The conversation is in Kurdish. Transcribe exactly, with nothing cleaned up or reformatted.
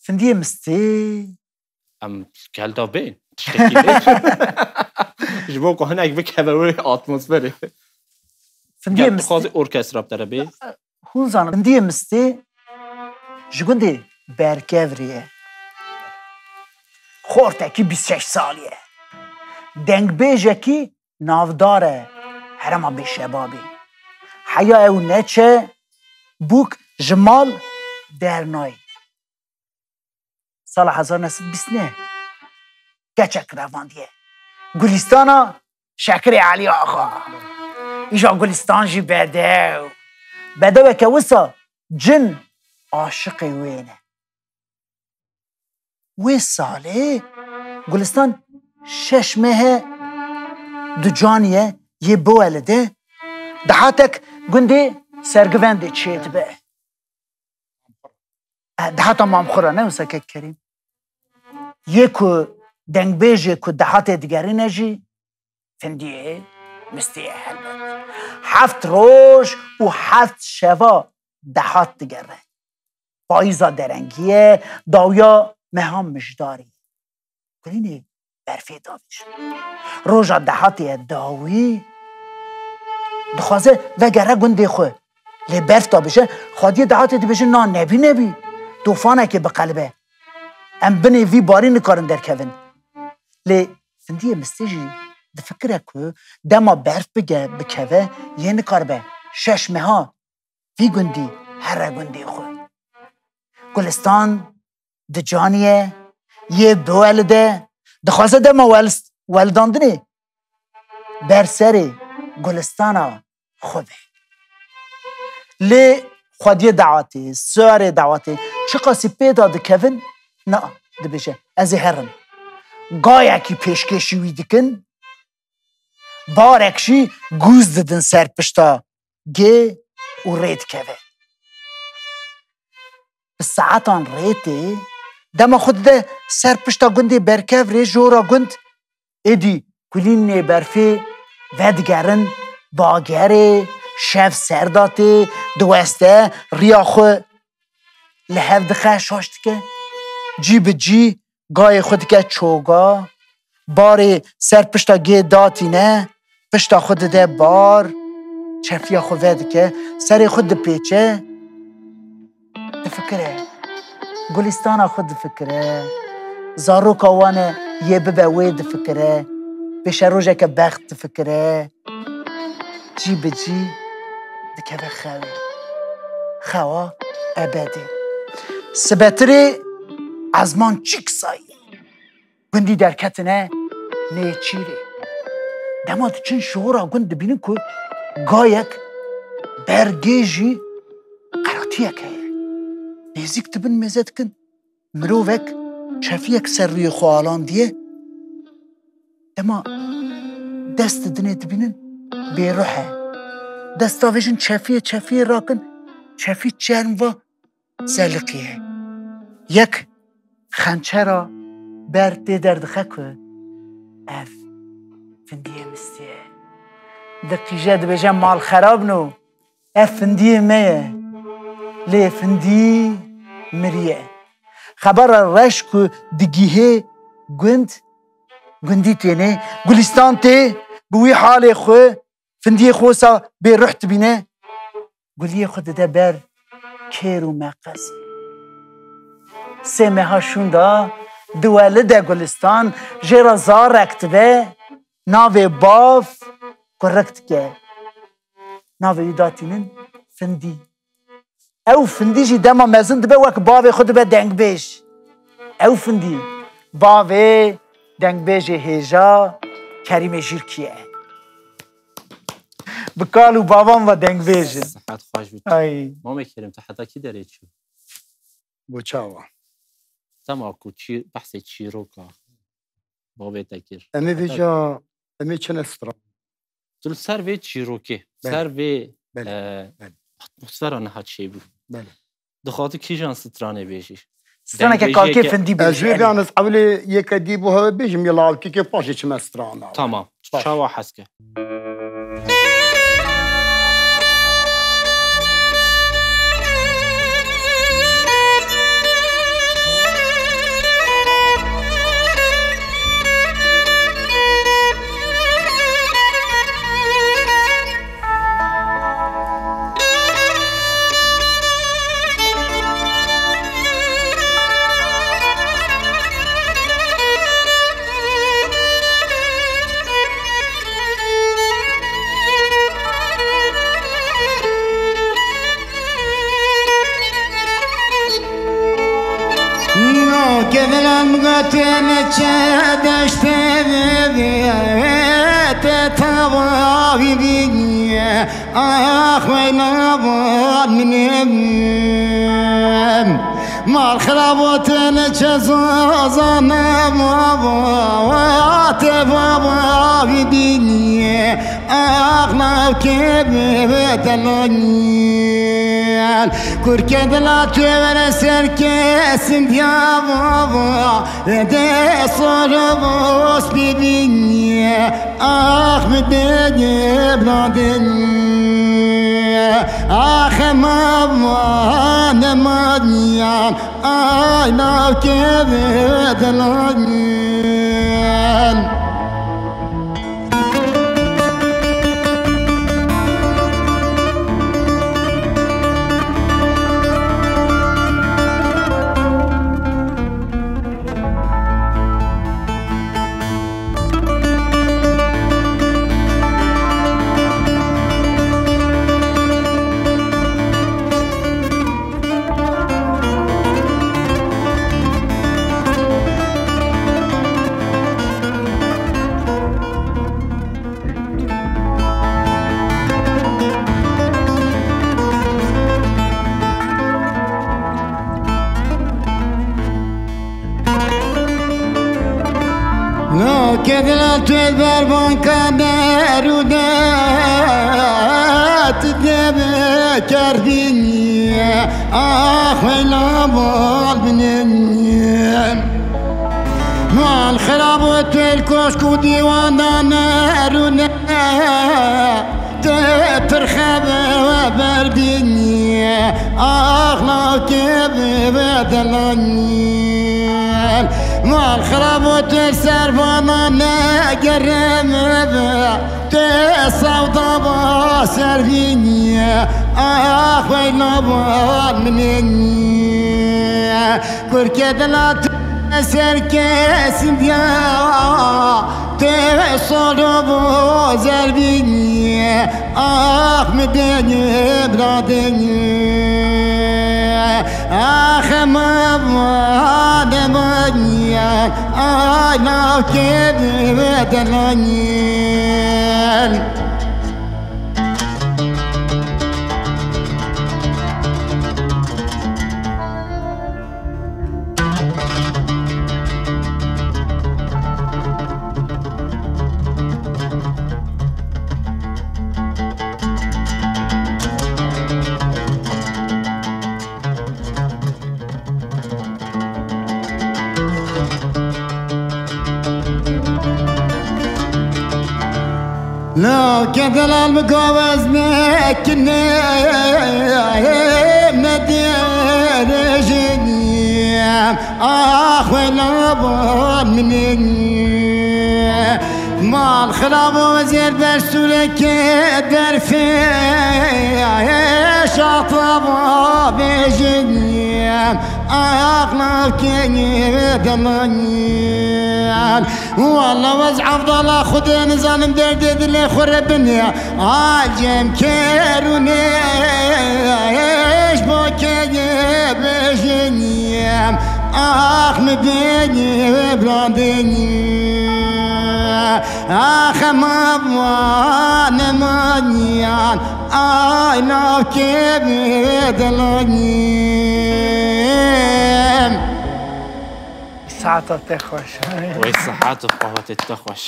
Findiyê mistê. Em gel da bên. Tiştekî bê. Ji bo ku hinek bikeve wê atmosferê. Findiyê Gel, mistê. Dixwazî orkestra bi te re bê. Hûn zanin, findiyê mistê ji gundê Berkevrê ye. Xortekî bîst şeş salî ye. Dengbêjekî navdar e herêma Bêşebabê. Heya ew neçe bûk ji mal dernayê. Sala hezar neh sed bîst neh keçek revandiye. Gulîstana Şekirê Elî Axa. Îja Gulistan jî bedew. Bedeweke wisa cin aşiqê wê ne. Wê salê Gulistan şeş mehe ducaniye yê biwelide, dihatek gundê Sergivendê çêdibe. E, dihata Mamxura ne wisa kek Kerîm. Yê ku dengbêjê ku dihatê digerîne jî findiyê mistê ye helbet. Heft roj û heft şeva dihat digere. Payîza derengî ye, dawiya meha mijdarî. Kulînê berfê davêje. Roja dehatê ye dawî dixwaze vegere gundê xwe. Lê berf davêje, xwediyê dehatê dibêje na nebî nebî. Tofanekê biqelibe. Em binê vî barî nikarin derkevin. Lê findiyê mistê jî difikire ku dema berf bige bikeve yê nikaribe şeş meha vî gundî here gundê xwe. Gulistan dicaniye, yê biwelide, dixwaze dema welist-, welidandinê ber serê gulistana xwe be. Lê xwediyê dawatê, siwarê dawatê, çiqasî pê da dikevin, na, dibêje, ez ê herim. Gayekî pêşkêşî wî dikin, barek jî gûz didin ser pişta gê û rê dikeve. Bi saetan rê tê, dema xwe dide ser pişta gundê Berkevrê, jora gund êdî kulînê berfê vedigerin bagerê, şev ser da tê, diweste, riya xwe li hev dixe, şaş dike. Cî bi cî gayê xwe dike çoga, barê ser pişta gê datîne, pişta xwe dide bar, çefiya xwe vedike, serê xwe dipêçe, difikire. Gulîstana xwe difikire. Zaroka wan e yê bibe wê difikire. Pêşerojeke bext difikire. Cî bi cî dikeve xewê. Xewa ebedê. Sibetirê ezman çîk sayî. Gundî derketine nêçîrê. Dema diçin ji hora gund dibînin ku gayek ber gê jî qeratiyek heye. Nêzîk dibin mêze dikin. Mirovek çefiyek ser rûyê xwe alandiye. Dema dest didinê dibînin bêruh e. Dest davêjin çefiyê, çefiyê rakin. Çefî çerm va zeliqiye. Yek xençera ber tê derdixe ku ev findiyê mistê ye. Diqîje dibêje mal xerab no. Ev findiyê me ye. Lê findî miriye. Xebera reş ku digihê gund, gundî tênê, Gulîstan tê, bi wî halê xwe, findiyê xwe wisa bêruh dibîne, guliyê xwe dide ber kêr û meqez. Sê meha şûnda diwelide Gulîstan, jê re zarek dibe, navê bav kurik dike. Navê wî datînin Findî. Ew Findî jî dema mezin dibe wek bavê xwe dibe dengbêj. Ew Findî bavê dengbêjê hêja Kerîmê Jîrkî ye. Bi kal û bavan ve dengbêj in. Sihet xweş bî. Ay. Mamê Kerîm, tu heta kî derê çû? Bo çawa? Dema ku çî-, behsê çîroka bavê te kir. Em ê Heta vêca, em ê çine stran. Tu li ser vê çîrokê, Belê. ser vê, Belê. e, Belê. atmosfera niha çêbû. Belê. Dixwazî kîjan stranê bêjî? Straneke Dengbêjiyeke kalkê Findî bêjî, Ez wê Elî. Yalnız ewlê yeke dî bo hewe bêjim, ya lawkîkê paşê çime strana. Tamam. Baş. Çawa hez ke. Kedilan gotin çe deştê te tava vî bîniye, ax weyna van minim. Mal xirabotin çe zazane mava, te vava vî bîniye, ax navke ve delaniyel. Kurke dila tu vere ser kesin diya vava, de soru vos bibiniye, ax mi de bradin. Ax mama ne maniyan, ay navke ve delaniyel. No kedila tu berbanka derûne tu deme kerdiniye, ax weyna bal bineniye. Mal xirab û tu el koşk û dîwana nerûne. Te pir xebe we berdiniye, ax navke ve delaniyel. Mal xirab û te servana negereme ve, te sawda ba serviniye, ax weyna bal mineniye. Kurke dila te ser kesin diya, te solo bo zerbiniye, ax mi deniye bradeniye, ax ma vane maniye, ay navke ve delaniyel. La ke delal bi gavez nekine, me diyere jeniyem, ah wela ba minin. Mal xirab û zêr ber sûreke derfê, şata ba bêjeniyem, ah navkeyê demaniyem. Walla wez Evdala Xwedê nizanim derdê dilê xwe re binê. Acem kerûnê ji bo keyê bêjiniyem. Ax mi bênî wê birandinî. Ax ema wane maniyan. Ay navkê wê dilaniyem. Saeta te xweş. Wey sihet û qewetê te xweş.